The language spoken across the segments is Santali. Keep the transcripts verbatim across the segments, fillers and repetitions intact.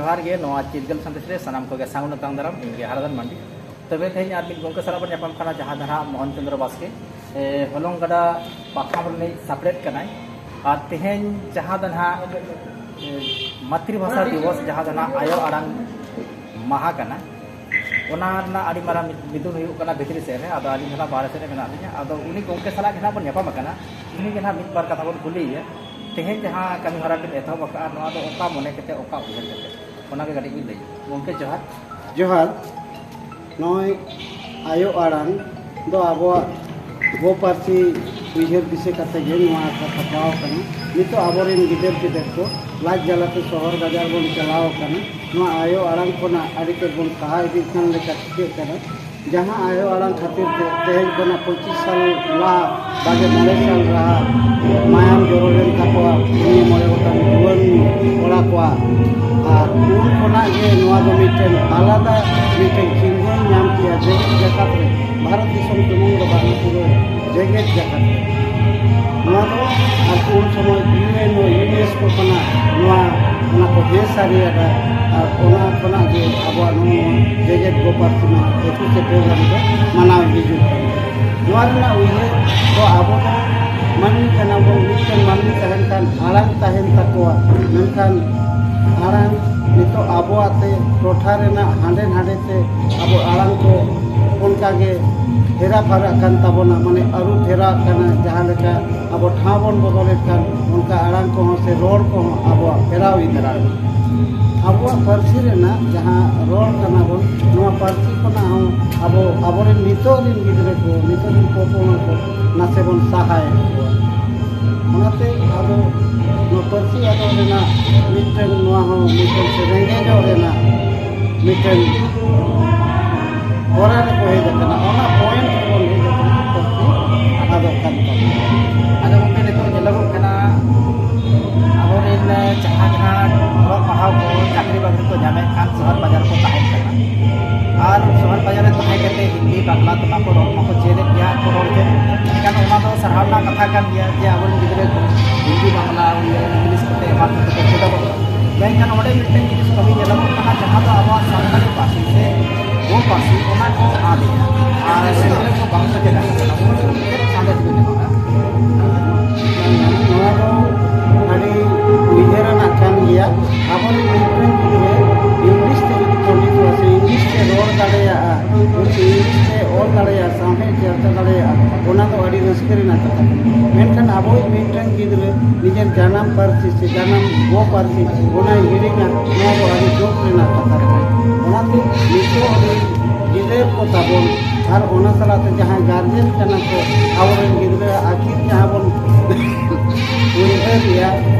ᱡᱚᱦᱟᱨ ᱜᱮ, ᱱᱚᱣᱟ ᱪᱤᱛᱜᱟᱞ ᱥᱟᱸᱫᱮᱥ ᱨᱮ ᱥᱟᱱᱟᱢ ᱠᱚᱜᱮ ᱥᱟᱹᱜᱩᱱ ᱟᱛᱟᱝ ᱫᱟᱨᱟᱢ᱾ ᱤᱧ ᱜᱮ ᱦᱟᱨᱟᱫᱟᱱ ᱢᱟᱱᱰᱤ᱾ ᱛᱚᱵᱮ ᱛᱮᱦᱮᱧ ᱟᱨ ᱢᱤᱫ ᱜᱚᱢᱠᱮ ᱥᱟᱞᱟᱜ ᱵᱚᱱ ᱧᱟᱯᱟᱢ ᱠᱟᱱᱟ, ᱡᱟᱦᱟᱸ ᱫᱚ ᱱᱟᱦᱟᱜ ᱢᱳᱦᱚᱱ ᱪᱚᱸᱫᱽᱨᱚ ᱵᱟᱥᱠᱮ, ᱮ, ᱦᱚᱞᱚᱝ ᱜᱟᱰᱟ ᱯᱟᱛᱷᱟᱢ ᱨᱤᱱᱤᱡ ᱥᱟᱯᱲᱮᱫ ᱠᱟᱱᱟᱭ᱾ ᱟᱨ ᱛᱮᱦᱮᱧ ᱡᱟᱦᱟᱸ ᱫᱚ ᱱᱟᱦᱟᱜ, ᱮ, ᱢᱟᱛᱨᱤ ᱵᱷᱟᱥᱟ ᱫᱤᱵᱚᱥ, ᱡᱟᱦᱟᱸ ᱫᱚ ᱱᱟᱦᱟᱜ ᱟᱭᱳ ᱟᱲᱟᱝ ᱢᱟᱦᱟ ᱠᱟᱱᱟ, ᱚᱱᱟ ᱨᱮᱱᱟᱜ ᱟᱹᱰᱤ ᱢᱟᱨᱟᱝ ᱢᱤᱫ-, ᱢᱤᱫᱩᱱ ᱦᱩᱭᱩᱜ ᱠᱟᱱᱟ ᱵᱷᱤᱛᱨᱤ ᱥᱮᱫ ᱨᱮ᱾ ᱟᱫᱚ ᱟᱹᱞᱤᱧ ᱫᱚ ᱱᱟᱦᱟᱜ ᱵᱟᱦᱨᱮ ᱥᱮᱫ ᱨᱮ ᱢᱮᱱᱟᱜ ᱞᱤᱧᱟ᱾ ᱟᱫᱚ ᱩᱱᱤ ᱜᱚᱢᱠᱮ ᱥᱟᱞᱟᱜ ᱜᱮ ᱱᱟᱦᱟᱜ ᱵᱚᱱ ᱧᱟᱯᱟᱢ ᱟᱠᱟᱱᱟ᱾ ᱩᱱᱤ ᱜᱮ ᱱᱟᱦᱟᱜ ᱢᱤᱫ ᱵᱟᱨ ᱠᱟᱛᱷᱟ ᱵᱚᱱ ᱠᱩᱞᱤᱭᱮᱭᱟ᱾ ᱛᱮᱦᱮᱧ ᱡᱟᱦᱟᱸ ᱠᱟᱹᱢᱤ ᱦᱚᱨᱟ ᱵᱤᱱ ᱮᱛᱚᱦᱚᱵ ᱟᱠᱟᱫᱼᱟ, ᱱᱚᱣᱟ ᱫᱚ ᱚᱠᱟ ᱢᱚᱱᱮ ᱠᱟᱛᱮ, ᱚᱠᱟ ᱩᱭᱦᱟᱹᱨ ᱠᱟᱛᱮ, ᱚᱱᱟ ᱜᱮ ᱠᱟᱹᱴᱤᱡ ᱵᱤᱱ ᱞᱟᱹᱭᱟ᱾ ᱜᱚᱢᱠᱮ, ᱡᱚᱦᱟᱨ᱾ ᱡᱚᱦᱟᱨ᱾ ᱱᱚᱜᱼᱚᱭ ᱟᱭᱳ ᱟᱲᱟᱝ ᱫᱚ ᱟᱵᱚᱣᱟᱜ ᱜᱚ ᱯᱟᱹᱨᱥᱤ ᱩᱭᱦᱟᱹᱨ ᱫᱤᱥᱟᱹ ᱠᱟᱛᱮ ᱜᱮ ᱱᱚᱣᱟ ᱠᱚ ᱥᱟᱯᱲᱟᱣ ᱟᱠᱟᱱᱟ᱾ ᱱᱤᱛᱚᱜ ᱟᱵᱚᱨᱮᱱ ᱜᱤᱫᱟᱹᱨ ᱯᱤᱫᱟᱹᱨ ᱠᱚ ᱞᱟᱡ ᱡᱟᱞᱟᱛᱮ ᱥᱚᱦᱚᱨ ᱵᱟᱡᱟᱨ ᱵᱚᱱ ᱪᱟᱞᱟᱣ ᱟᱠᱟᱱᱟ᱾ ᱱᱚᱣᱟ ᱟᱭᱳ ᱟᱲᱟᱝ ᱠᱷᱚᱱᱟᱜ ᱟᱹᱰᱤ ᱛᱮᱫ ᱵᱚᱱ ᱥᱟᱦᱟ ᱤᱫᱤᱜ ᱠᱟᱱ ᱞᱮᱠᱟ ᱴᱷᱤᱠᱟᱹᱜ ᱠᱟᱱᱟ᱾ ᱡᱟᱦᱟᱸ ᱟᱭᱳ ᱟᱲᱟᱝ ᱠᱷᱟᱹᱛᱤᱨ ᱛᱮ ᱛᱮᱦᱮᱧ ᱠᱷᱚᱱᱟᱜ ᱯᱚᱸᱪᱤᱥ ᱥᱟᱞ ᱞᱟᱦᱟ, ᱵᱟᱜᱮ ᱢᱚᱬᱮ ᱥᱟᱞ ᱞᱟᱦᱟ ᱢᱟᱭᱟᱢ ᱡᱚᱨᱚ ᱞᱮᱱ ᱛᱟᱠᱚᱣᱟ ᱩᱱᱤ ᱢᱚᱬᱮ ᱜᱚᱴᱟᱝ ᱡᱩᱣᱟᱹᱱ ᱠᱚᱲᱟ ᱠᱚᱣᱟᱜ᱾ ᱟᱨ ᱩᱱ ᱠᱷᱚᱱᱟᱜ ᱜᱮ ᱱᱚᱣᱟ ᱫᱚ ᱢᱤᱫᱴᱮᱱ ᱟᱞᱟᱫᱟ ᱢᱤᱫᱴᱮᱱ ᱪᱤᱱᱦᱟᱹ ᱧᱟᱢ ᱠᱮᱜᱼᱟ ᱡᱮᱜᱮᱛ ᱡᱟᱠᱟᱛ ᱨᱮ, ᱵᱷᱟᱨᱚᱛ ᱫᱤᱥᱚᱢ ᱥᱩᱢᱩᱝ ᱫᱚ ᱵᱟᱝ, ᱯᱩᱨᱟᱹ ᱡᱮᱜᱮᱛ ᱡᱟᱠᱟᱛ ᱨᱮ᱾ ᱱᱚᱣᱟ ᱫᱚ ᱟᱨ ᱩᱱ ᱥᱚᱢᱚᱭ ᱤᱭᱩ ᱮᱱ ᱳ, ᱭᱩᱱᱮᱥᱠᱳ ᱠᱷᱚᱱᱟᱜ ᱱᱚᱣᱟ, ᱚᱱᱟ ᱠᱚ ᱦᱮᱸ ᱥᱟᱹᱨᱤᱭᱟᱫᱟ᱾ ᱟᱨ ᱚᱱᱟ ᱠᱷᱚᱱᱟᱜ ᱜᱮ ᱟᱵᱚᱣᱟᱜ ᱱᱚᱣᱟ ᱡᱮᱜᱮᱛ ᱜᱚ ᱯᱟᱹᱨᱥᱤ ᱢᱟᱦᱟ ᱮᱠᱩᱥᱮ ᱯᱷᱮᱵᱽᱨᱩᱣᱟᱨᱤ ᱫᱚ ᱢᱟᱱᱟᱣ ᱦᱤᱡᱩᱜ ᱠᱟᱱᱟ᱾ ᱱᱚᱣᱟ ᱨᱮᱱᱟᱜ ᱩᱭᱦᱟᱹᱨ ᱫᱚ ᱟᱵᱚ ᱫᱚ ᱢᱟᱹᱱᱢᱤ ᱠᱟᱱᱟ ᱵᱚᱱ, ᱢᱤᱫᱴᱮᱱ ᱢᱟᱹᱱᱢᱤ ᱛᱟᱦᱮᱱ ᱠᱷᱟᱱ ᱟᱲᱟᱝ ᱛᱟᱦᱮᱱ ᱛᱟᱠᱚᱣᱟ, ᱢᱮᱱᱠᱷᱟᱱ ᱟᱲᱟᱝ ᱱᱤᱛᱚᱜ ᱟᱵᱚᱣᱟᱜ ᱛᱮ ᱴᱚᱴᱷᱟ ᱨᱮᱱᱟᱜ ᱦᱟᱸᱰᱮ ᱱᱟᱰᱮ ᱛᱮ ᱟᱵᱚ ᱟᱲᱟᱝ ᱠᱚ ᱚᱱᱠᱟ ᱜᱮ ᱯᱷᱮᱨᱟ ᱯᱷᱟᱨᱟᱜ ᱠᱟᱱ ᱛᱟᱵᱚᱱᱟ, ᱢᱟᱱᱮ ᱟᱹᱨᱩ ᱯᱷᱮᱨᱟᱜ ᱠᱟᱱᱟ᱾ ᱡᱟᱦᱟᱸ ᱞᱮᱠᱟ ᱟᱵᱚ ᱴᱷᱟᱶ ᱵᱚᱱ ᱵᱚᱫᱚᱞᱮᱫ ᱠᱟᱱ, ᱚᱱᱠᱟ ᱟᱲᱟᱝ ᱠᱚᱦᱚᱸ ᱥᱮ ᱨᱚᱲ ᱠᱚᱦᱚᱸ ᱟᱵᱚᱣᱟᱜ ᱯᱷᱮᱨᱟᱣ ᱤᱫᱤ ᱫᱟᱲᱮᱭᱟᱜᱼᱟ᱾ ᱟᱵᱚᱣᱟᱜ ᱯᱟᱹᱨᱥᱤ ᱨᱮᱱᱟᱜ ᱡᱟᱦᱟᱸ ᱨᱚᱲ ᱠᱟᱱᱟ ᱵᱚᱱ, ᱱᱚᱣᱟ ᱯᱟᱹᱨᱥᱤ ᱠᱷᱚᱱᱟᱜ ᱦᱚᱸ ᱟᱵᱚ, ᱟᱵᱚᱨᱮᱱ ᱱᱤᱛᱚᱜ ᱨᱮᱱ ᱜᱤᱫᱽᱨᱟᱹ ᱠᱚ, ᱱᱤᱛᱚᱜ ᱨᱮᱱ ᱯᱚᱯᱚᱝᱲᱟ ᱠᱚ ᱱᱟᱥᱮ ᱵᱚᱱ ᱥᱟᱦᱟᱭᱮᱫ ᱠᱚᱣᱟ᱾ ᱚᱱᱟᱛᱮ ᱟᱫᱚ ᱱᱚᱣᱟ ᱯᱟᱹᱨᱥᱤ ᱟᱫᱚᱜ ᱨᱮᱱᱟᱜ ᱢᱤᱫᱴᱮᱱ, ᱱᱚᱣᱟ ᱦᱚᱸ ᱢᱤᱫᱴᱮᱱ ᱥᱮ ᱨᱮᱸᱜᱮᱡᱚᱜ ᱨᱮᱱᱟᱜ ᱢᱤᱫᱴᱮᱱ ᱦᱚᱨᱟ ᱨᱮᱠᱚ ᱦᱮᱡ ᱟᱠᱟᱱᱟ, ᱚᱱᱟ ᱯᱚᱭᱮᱱᱴ ᱨᱮᱵᱚᱱ ᱦᱮᱡ ᱟᱠᱟᱱᱟ, ᱯᱟᱹᱨᱥᱤ ᱟᱫᱚᱜ ᱠᱟᱱ ᱛᱟᱵᱚᱱᱟ᱾ ᱟᱫᱚ ᱜᱚᱢᱠᱮ, ᱱᱤᱛᱚᱜ ᱧᱮᱞᱚᱜᱚᱜ ᱠᱟᱱᱟ, ᱟᱵᱚᱨᱮᱱ ᱡᱟᱦᱟᱸ ᱡᱟᱦᱟᱸ ᱚᱞᱚᱜ ᱯᱟᱲᱦᱟᱣ ᱠᱚ ᱪᱟᱹᱠᱨᱤ ᱵᱟᱹᱠᱨᱤ ᱠᱚ ᱧᱟᱢᱮᱫ ᱠᱷᱟᱱ ᱥᱚᱦᱚᱨ ᱵᱟᱡᱟᱨ ᱨᱮᱠᱚ ᱛᱟᱦᱮᱱ ᱠᱟᱱᱟ, ᱟᱨ ᱥᱚᱦᱚᱨ ᱵᱟᱡᱟᱨ ᱨᱮ ᱛᱟᱦᱮᱸ ᱠᱟᱛᱮ ᱦᱤᱱᱫᱤ ᱵᱟᱝᱞᱟ ᱛᱮᱢᱟ ᱠᱚ ᱨᱚᱲ ᱢᱟᱠᱚ ᱪᱮᱫᱮᱫ ᱜᱮᱭᱟ, ᱠᱚ ᱨᱚᱲ ᱪᱮᱫ, ᱮᱱᱠᱷᱟᱱ ᱚᱱᱟ ᱫᱚ ᱥᱟᱨᱦᱟᱣ ᱨᱮᱱᱟᱜ ᱠᱟᱛᱷᱟ ᱠᱟᱱ ᱜᱮᱭᱟ ᱡᱮ ᱟᱵᱚᱨᱮᱱ ᱜᱤᱫᱽᱨᱟᱹ ᱠᱚ ᱦᱤᱱᱫᱤ ᱵᱟᱝᱞᱟ ᱤᱝᱞᱤᱥ ᱠᱚᱛᱮ ᱮᱢᱟᱱ ᱠᱚᱛᱮ ᱠᱚ ᱪᱮᱫᱚᱜᱚᱜ ᱠᱟᱱᱟ᱾ ᱢᱮᱱᱠᱷᱟᱱ ᱚᱸᱰᱮ ᱢᱤᱫᱴᱮᱱ ᱡᱤᱱᱤᱥ ᱠᱟᱹᱢᱤ ᱧᱮᱞᱚᱜᱚᱜ ᱠᱟᱱᱟ, ᱡᱟᱦᱟᱸ ᱫᱚ ᱟᱵᱚᱣᱟᱜ ᱥᱟᱱᱛᱟᱲᱤ ᱯᱟᱹᱨᱥᱤ ᱥᱮ ᱜᱚ ᱯᱟᱹᱨᱥᱤ, ᱚᱱᱟ ᱠᱚ ᱟᱫᱮᱜᱼᱟ ᱟᱨ ᱜᱤᱫᱽᱨᱟᱹ ᱠᱚ ᱵᱟᱝ ᱠᱚ ᱪᱮᱫ ᱟᱠᱚ ᱠᱟᱱᱟ᱾ ᱚᱱᱟ ᱪᱮᱫ ᱥᱟᱸᱫᱮᱥ ᱵᱮᱱ ᱮᱢᱟ? ᱱᱚᱣᱟ ᱫᱚ ᱟᱹᱰᱤ ᱩᱭᱦᱟᱹᱨ ᱟᱱᱟᱜ ᱠᱟᱱ ᱜᱮᱭᱟ᱾ ᱟᱵᱚᱨᱮᱱ ᱢᱤᱫᱴᱮᱱ ᱜᱤᱫᱽᱨᱟᱹ ᱤᱝᱞᱤᱥ ᱛᱮ ᱡᱩᱫᱤ ᱯᱚᱸᱰᱤᱛᱚᱜᱼᱟ ᱥᱮ ᱤᱝᱞᱤᱥ ᱛᱮ ᱨᱚᱲ ᱫᱟᱲᱮᱭᱟᱜᱼᱟ, ᱤᱝᱞᱤᱥ ᱛᱮ ᱚᱞ ᱫᱟᱲᱮᱭᱟᱜᱼᱟ, ᱥᱟᱶᱦᱮᱫ ᱪᱟᱨᱪᱟ ᱫᱟᱲᱮᱭᱟᱜᱼᱟ, ᱚᱱᱟ ᱫᱚ ᱟᱹᱰᱤ ᱨᱟᱹᱥᱠᱟᱹ ᱨᱮᱱᱟᱜ ᱠᱟᱛᱷᱟ ᱠᱟᱱᱟ᱾ ᱢᱮᱱᱠᱷᱟᱱ ᱟᱵᱚᱭᱤᱡ ᱢᱤᱫᱴᱮᱱ ᱜᱤᱫᱽᱨᱟᱹ ᱱᱤᱡᱮᱨ ᱡᱟᱱᱟᱢ ᱯᱟᱹᱨᱥᱤ ᱥᱮ ᱡᱟᱱᱟᱢ ᱜᱚ ᱯᱟᱹᱨᱥᱤ, ᱚᱱᱟᱭ ᱦᱤᱲᱤᱧᱟ, ᱱᱚᱣᱟ ᱫᱚ ᱟᱹᱰᱤ ᱫᱩᱠ ᱨᱮᱱᱟᱜ ᱠᱟᱛᱷᱟ ᱠᱟᱱᱟ᱾ ᱚᱱᱟᱛᱮ ᱱᱤᱛᱚᱜ ᱨᱮᱱ ᱜᱤᱫᱟᱹᱨ ᱠᱚ ᱛᱟᱵᱚᱱ ᱟᱨ ᱚᱱᱟ ᱥᱟᱞᱟᱜ ᱛᱮ ᱡᱟᱦᱟᱸᱭ ᱜᱟᱨᱡᱮᱱ ᱠᱟᱱᱟ ᱠᱚ, ᱟᱵᱚᱨᱮᱱ ᱜᱤᱫᱽᱨᱟᱹ ᱟᱹᱠᱤᱞ ᱡᱟᱦᱟᱸ ᱵᱚᱱ ᱩᱭᱦᱟᱹᱨᱮᱜᱼᱟ,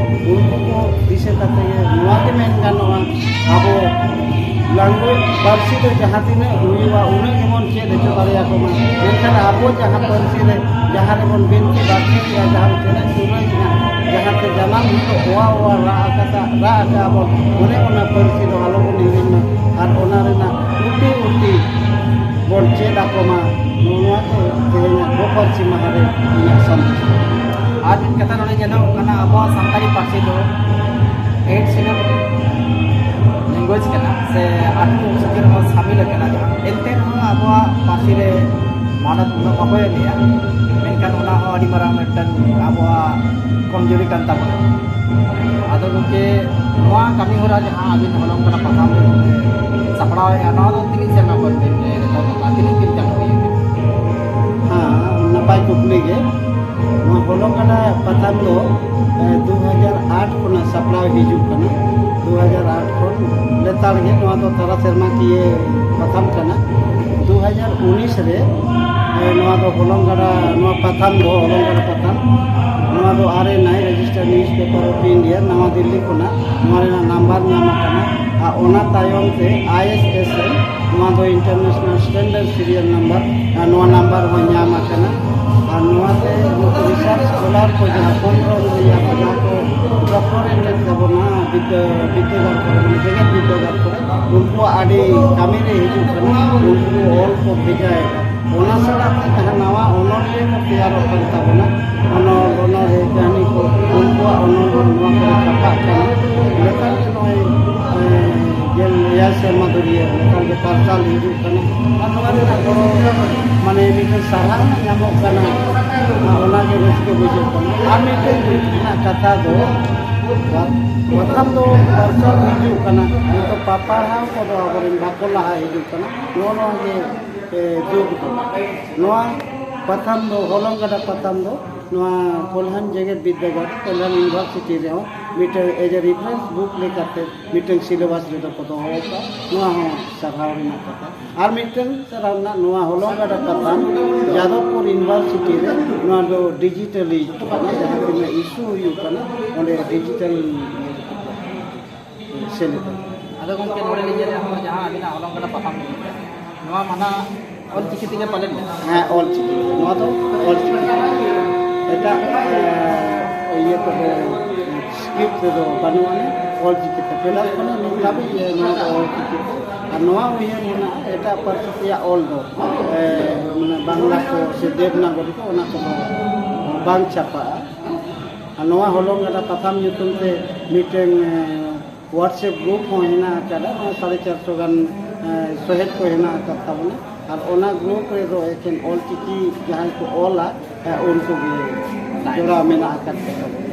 ᱩᱱᱠᱩ ᱠᱚ ᱫᱤᱥᱟᱹ ᱠᱟᱛᱮ ᱜᱮ ᱱᱚᱣᱟ ᱜᱮ ᱢᱮᱱ ᱜᱟᱱᱚᱜᱼᱟ, ᱟᱵᱚ language ᱯᱟᱹᱨᱥᱤ ᱫᱚ ᱡᱟᱦᱟᱸ ᱛᱤᱱᱟᱹᱜ ᱦᱩᱭᱩᱜᱼᱟ, ᱩᱱᱟᱹᱜ ᱜᱮᱵᱚᱱ ᱪᱮᱫ ᱦᱚᱪᱚ ᱫᱟᱲᱮᱭᱟᱠᱚ ᱢᱟ᱾ ᱢᱮᱱᱠᱷᱟᱱ ᱟᱵᱚ ᱡᱟᱦᱟᱸ ᱯᱟᱹᱨᱥᱤ ᱨᱮ ᱡᱟᱦᱟᱸ ᱨᱮᱵᱚᱱ ᱵᱤᱱᱛᱤ ᱵᱟᱠᱷᱮᱬᱮᱜᱼᱟ, ᱡᱟᱦᱟᱸ ᱨᱮ ᱪᱮᱬᱮ ᱥᱩᱨᱟᱹᱭᱮᱜᱼᱟ, ᱡᱟᱦᱟᱸ ᱛᱮ ᱡᱟᱱᱟᱢ ᱦᱤᱞᱳᱜ ᱚᱣᱟ ᱚᱣᱟ ᱨᱟᱜ ᱟᱠᱟᱫᱟ, ᱨᱟᱜ ᱟᱠᱟᱫᱟ ᱵᱚᱱ, ᱚᱱᱮ ᱚᱱᱟ ᱯᱟᱹᱨᱥᱤ ᱫᱚ ᱟᱞᱚ ᱵᱚᱱ ᱦᱤᱲᱤᱧ ᱢᱟ᱾ ᱟᱨ ᱚᱱᱟ ᱨᱮᱱᱟᱜ ᱩᱴᱤ ᱩᱴᱤ ᱵᱚᱱ ᱪᱮᱫ ᱟᱠᱚ ᱢᱟ᱾ ᱱᱚᱣᱟ ᱫᱚ ᱛᱮᱦᱮᱧᱟᱜ ᱜᱚ ᱯᱟᱹᱨᱥᱤ ᱢᱟᱦᱟ ᱨᱮ ᱤᱧᱟᱹᱜ ᱥᱟᱸᱫᱮᱥ᱾ ᱟᱨ ᱢᱤᱫ ᱠᱟᱛᱷᱟ ᱱᱚᱰᱮ ᱧᱮᱞᱚᱜ ᱠᱟᱱᱟ, ᱟᱵᱚᱣᱟᱜ ᱥᱟᱱᱛᱟᱲᱤ ᱯᱟᱹᱨᱥᱤ ᱫᱚ eighth schedule language ᱠᱟᱱᱟ ᱥᱮ ᱟᱴᱷᱨᱚ ᱚᱱᱩᱥᱩᱪᱤ ᱨᱮᱦᱚᱸ ᱥᱟᱹᱢᱤᱞ ᱟᱠᱟᱱᱟ, ᱡᱟᱦᱟᱸ ᱮᱱᱛᱮ ᱨᱮᱦᱚᱸ ᱟᱵᱚᱣᱟᱜ ᱯᱟᱹᱨᱥᱤ ᱨᱮ ᱢᱟᱱᱚᱛ ᱩᱱᱟᱹᱜ ᱵᱟᱠᱚ ᱮᱢᱮᱜᱼᱟ᱾ ᱢᱮᱱᱠᱷᱟᱱ ᱚᱱᱟ ᱦᱚᱸ ᱟᱹᱰᱤ ᱢᱟᱨᱟᱝ ᱢᱤᱫᱴᱟᱝ ᱟᱵᱚᱣᱟᱜ ᱠᱚᱢᱡᱩᱨᱤ ᱠᱟᱱ ᱛᱟᱵᱚᱱᱟ᱾ ᱟᱫᱚ ᱜᱚᱢᱠᱮ, ᱱᱚᱣᱟ ᱠᱟᱹᱢᱤ ᱦᱚᱨᱟ ᱡᱟᱦᱟᱸ ᱟᱹᱵᱤᱱ ᱦᱚᱞᱚᱝ ᱠᱟᱱᱟ ᱯᱟᱛᱷᱟᱢ ᱨᱮ ᱥᱟᱯᱲᱟᱣᱮᱫᱼᱟ, ᱱᱚᱣᱟ ᱫᱚ ᱛᱤᱱᱟᱹᱜ ᱥᱮᱨᱢᱟ ᱠᱷᱚᱱ ᱵᱤᱱ ᱮᱛᱚᱦᱚᱵ ᱟᱠᱟᱫᱟ? ᱛᱤᱱᱟᱹᱜ ᱫᱤᱱ ᱪᱟᱞᱟᱜ ᱦᱩᱭᱩᱜ ᱠᱟᱱᱟ? ᱦᱮᱸ, ᱱᱟᱯᱟᱭ ᱠᱩᱠᱞᱤ ᱜᱮ᱾ ᱱᱚᱣᱟ ᱦᱚᱞᱚᱝ ᱠᱟᱱᱟ ᱯᱟᱛᱷᱟᱢ ᱫᱚ, ᱮ, ᱫᱩ ᱦᱟᱡᱟᱨ ᱟᱴ ᱠᱷᱚᱱᱟᱜ ᱥᱟᱯᱲᱟᱣ ᱦᱤᱡᱩᱜ ᱠᱟᱱᱟ᱾ ᱫᱩ ᱦᱟᱡᱟᱨ ᱟᱴ ᱠᱷᱚᱱ ᱞᱮᱛᱟᱲ ᱜᱮ ᱱᱚᱣᱟ ᱫᱚ ᱛᱟᱨᱟ ᱥᱮᱨᱢᱟ ᱠᱤᱭᱟᱹ ᱯᱟᱛᱷᱟᱢ ᱠᱟᱱᱟ᱾ ᱫᱩ ᱦᱟᱡᱟᱨ ᱩᱱᱤᱥ ᱨᱮ, ᱮ, ᱱᱚᱣᱟ ᱫᱚ ᱦᱚᱞᱚᱝ ᱜᱟᱰᱟ, ᱱᱚᱣᱟ ᱯᱟᱛᱷᱟᱢ ᱫᱚ ᱦᱚᱞᱚᱝ ᱜᱟᱰᱟ ᱯᱟᱛᱷᱟᱢ, ᱱᱚᱣᱟ ᱫᱚ R N I Registered Newspaper of India, ᱱᱟᱣᱟ ᱫᱤᱞᱞᱤ ᱠᱷᱚᱱᱟᱜ ᱱᱚᱣᱟ ᱨᱮᱱᱟᱜ ᱱᱟᱢᱵᱟᱨ ᱧᱟᱢ ᱟᱠᱟᱱᱟ᱾ ᱟᱨ ᱚᱱᱟ ᱛᱟᱭᱚᱢ ᱛᱮ I S S N, ᱱᱚᱣᱟ ᱫᱚ International Standard Serial Number, ᱟᱨ ᱱᱚᱣᱟ ᱱᱟᱢᱵᱟᱨ ᱦᱚᱸ ᱧᱟᱢ ᱟᱠᱟᱱᱟ᱾ ᱟᱨ ᱱᱚᱣᱟᱛᱮ ᱱᱩᱠᱩ research scholar ᱠᱚ ᱡᱟᱦᱟᱸ ᱠᱚᱢ ᱨᱚᱝ ᱨᱮᱭᱟᱜ ᱠᱚ ᱡᱟᱦᱟᱸ ᱠᱚ doctorate ᱞᱮᱫ ᱛᱟᱵᱚᱱᱟ ᱵᱤᱫᱽᱫᱟᱹ-, ᱵᱤᱫᱽᱫᱟᱹᱜᱟᱲ ᱠᱚᱨᱮ, ᱢᱟᱱᱮ ᱡᱮᱜᱮᱛ ᱵᱤᱫᱽᱫᱟᱹᱜᱟᱲ ᱠᱚᱨᱮ, ᱩᱱᱠᱩᱣᱟᱜ ᱟᱹᱰᱤ ᱠᱟᱹᱢᱤ ᱨᱮ ᱦᱤᱡᱩᱜ ᱠᱟᱱᱟ᱾ ᱩᱱᱠᱩ ᱚᱞ ᱠᱚ ᱵᱷᱮᱡᱟᱭᱮᱫᱟ᱾ ᱚᱱᱟ ᱥᱟᱞᱟᱜ ᱛᱮ ᱡᱟᱦᱟᱸ ᱱᱟᱣᱟ ᱚᱱᱚᱞᱤᱭᱟᱹ ᱠᱚ ᱛᱮᱭᱟᱨᱚᱜ ᱠᱟᱱ ᱛᱟᱵᱚᱱᱟ, ᱚᱱᱚᱞ, ᱚᱱᱚᱞᱤᱭᱟᱹ ᱠᱟᱹᱦᱱᱤ ᱠᱚ, ᱩᱱᱠᱩᱣᱟᱜ ᱚᱱᱚᱞ ᱦᱚᱸ ᱱᱚᱣᱟ ᱠᱚᱨᱮ ᱪᱷᱟᱯᱟᱜ ᱠᱟᱱᱟ᱾ ᱞᱮᱠᱷᱟᱱ ᱜᱮ ᱯᱟᱨᱥᱟᱞ ᱦᱤᱡᱩᱜ ᱠᱟᱱᱟ᱾ ᱟᱨ ᱱᱚᱣᱟ ᱨᱮᱱᱟᱜ ᱜᱚᱲᱚ, ᱢᱟᱱᱮ, ᱢᱤᱫᱴᱮᱱ ᱥᱟᱨᱦᱟᱣ ᱧᱟᱢᱚᱜ ᱠᱟᱱᱟ᱾ ᱟᱨ ᱚᱱᱟᱜᱮ ᱨᱟᱹᱥᱠᱟᱹ ᱵᱩᱡᱷᱟᱹᱜ ᱠᱟᱱᱟ᱾ ᱟᱨ ᱢᱤᱫᱴᱮᱱ ᱫᱩᱠ ᱨᱮᱱᱟᱜ ᱠᱟᱛᱷᱟ ᱫᱚ, ᱯᱟᱛᱷᱟᱢ ᱫᱚ ᱯᱟᱨᱥᱟᱞ ᱦᱤᱡᱩᱜ ᱠᱟᱱᱟ, ᱱᱤᱛᱚᱜ ᱯᱟᱲᱦᱟᱣ ᱠᱚᱫᱚ ᱟᱵᱚᱨᱮᱱ ᱵᱟᱠᱚ ᱞᱟᱦᱟ ᱦᱤᱡᱩᱜ ᱠᱟᱱᱟ᱾ ᱱᱚᱜᱼᱚ ᱱᱚᱣᱟ ᱜᱮ, ᱮ, ᱫᱩᱠ ᱫᱚ᱾ ᱱᱚᱣᱟ ᱯᱟᱛᱷᱟᱢ ᱫᱚ, ᱦᱚᱞᱚᱝ ᱜᱟᱰᱟ ᱯᱟᱛᱷᱟᱢ ᱫᱚ, ᱱᱚᱣᱟ ᱠᱚᱞᱦᱟᱱ ᱡᱮᱜᱮᱛ ᱵᱤᱨᱫᱟᱹᱜᱟᱲ, ᱠᱚᱞᱦᱟᱱ ᱤᱭᱩᱱᱤᱵᱷᱟᱨᱥᱤᱴᱤ ᱨᱮᱦᱚᱸ ᱢᱤᱫᱴᱟᱝ as a reference book ᱞᱮᱠᱟᱛᱮ ᱢᱤᱫᱴᱟᱝ syllabus ᱨᱮᱫᱚ ᱠᱚ ᱫᱚᱦᱚ ᱟᱠᱟᱫᱼᱟ᱾ ᱱᱚᱣᱟ ᱦᱚᱸ ᱥᱟᱨᱦᱟᱣ ᱨᱮᱱᱟᱜ ᱠᱟᱛᱷᱟ᱾ ᱟᱨ ᱢᱤᱫᱴᱟᱝ ᱥᱟᱨᱦᱟᱣ ᱨᱮᱱᱟᱜ, ᱱᱚᱣᱟ ᱦᱚᱞᱚᱝ ᱜᱟᱰᱟ ᱯᱟᱛᱷᱟᱢ ᱡᱟᱫᱚᱵᱯᱩᱨ ᱤᱭᱩᱱᱤᱵᱷᱟᱨᱥᱤᱴᱤ ᱨᱮ ᱱᱚᱣᱟ ᱫᱚ ᱰᱤᱡᱤᱴᱟᱞᱤ ᱠᱟᱱᱟ, ᱡᱟᱦᱟᱸ ᱛᱤᱱᱟᱹᱜ ᱤᱥᱩ ᱦᱩᱭᱩᱜ ᱠᱟᱱᱟ ᱚᱸᱰᱮ ᱰᱤᱡᱤᱴᱟᱞ ᱥᱮᱞᱮᱫ ᱟᱠᱟᱱᱟ᱾ ᱟᱫᱚ ᱜᱚᱢᱠᱮ, ᱱᱚᱰᱮ ᱞᱤᱧ ᱧᱮᱞᱮᱫᱼᱟ, ᱦᱚᱸ, ᱡᱟᱦᱟᱸ ᱟᱹᱵᱤᱱᱟᱜ ᱦᱚᱞᱚᱝ ᱜᱟᱰᱟ ᱯᱟᱛᱷᱟᱢ, ᱱᱚᱣᱟ ᱢᱟᱱᱟ ᱚᱞ ᱪᱤᱠᱤ ᱛᱮᱜᱮ ᱯᱟᱞᱮᱱ ᱢᱮᱱᱟᱜᱼᱟ? ᱦᱮᱸ, ᱚᱞ ᱪᱤᱠᱤ᱾ ᱱᱚᱣᱟ ᱫᱚ ᱚᱞ ᱪᱤᱠᱤ᱾ ᱮᱴᱟᱜ, ᱮ, ᱤᱭᱟᱹ ᱠᱚᱫᱚ, ᱥᱠᱨᱤᱯᱴ ᱨᱮᱫᱚ ᱵᱟᱹᱱᱩᱜ ᱟᱹᱱᱤᱡ, ᱚᱞ ᱪᱤᱠᱤ ᱛᱮ᱾ ᱯᱷᱮᱰᱟᱛ ᱠᱷᱚᱱᱟᱜ ᱱᱤᱛ ᱫᱷᱟᱹᱵᱤᱡ, ᱮ, ᱱᱚᱣᱟ ᱫᱚ ᱚᱞ ᱪᱤᱠᱤ ᱛᱮ᱾ ᱟᱨ ᱱᱚᱣᱟ ᱩᱭᱦᱟᱹᱨ ᱢᱮᱱᱟᱜᱼᱟ, ᱮᱴᱟᱜ ᱯᱟᱹᱨᱥᱤ ᱛᱮᱭᱟᱜ ᱚᱞ ᱫᱚ, ᱮ, ᱢᱟᱱᱮ, ᱵᱟᱝᱞᱟ ᱠᱚ ᱥᱮ ᱫᱮᱵᱽᱱᱟᱜᱚᱨᱤ ᱠᱚ, ᱚᱱᱟ ᱠᱚᱫᱚ ᱵᱟᱝ ᱪᱷᱟᱯᱟᱜᱼᱟ᱾ ᱟᱨ ᱱᱚᱣᱟ ᱦᱚᱞᱚᱝ ᱜᱟᱰᱟ ᱯᱟᱛᱷᱟᱢ ᱧᱩᱛᱩᱢ ᱛᱮ ᱢᱤᱫᱴᱮᱱ, ᱮ, WhatsApp group ᱦᱚᱸ ᱦᱮᱱᱟᱜ ᱟᱠᱟᱫᱟ᱾ ᱱᱚᱣᱟ ᱥᱟᱲᱮ ᱪᱟᱨᱥᱚ ᱜᱟᱱ, ᱮ, ᱥᱚᱦᱮᱫ ᱠᱚ ᱦᱮᱱᱟᱜ ᱟᱠᱟᱫ ᱛᱟᱵᱚᱱᱟ᱾ ᱟᱨ ᱚᱱᱟ group ᱨᱮᱫᱚ ᱮᱠᱮᱱ ᱚᱞ ᱪᱤᱠᱤ ᱡᱟᱦᱟᱸᱭ ᱠᱚ ᱚᱞᱟ, ᱮ, ᱩᱱᱠᱩ ᱜᱮ ᱡᱚᱲᱟᱣ ᱢᱮᱱᱟᱜ ᱟᱠᱟᱫ ᱠᱚᱣᱟ᱾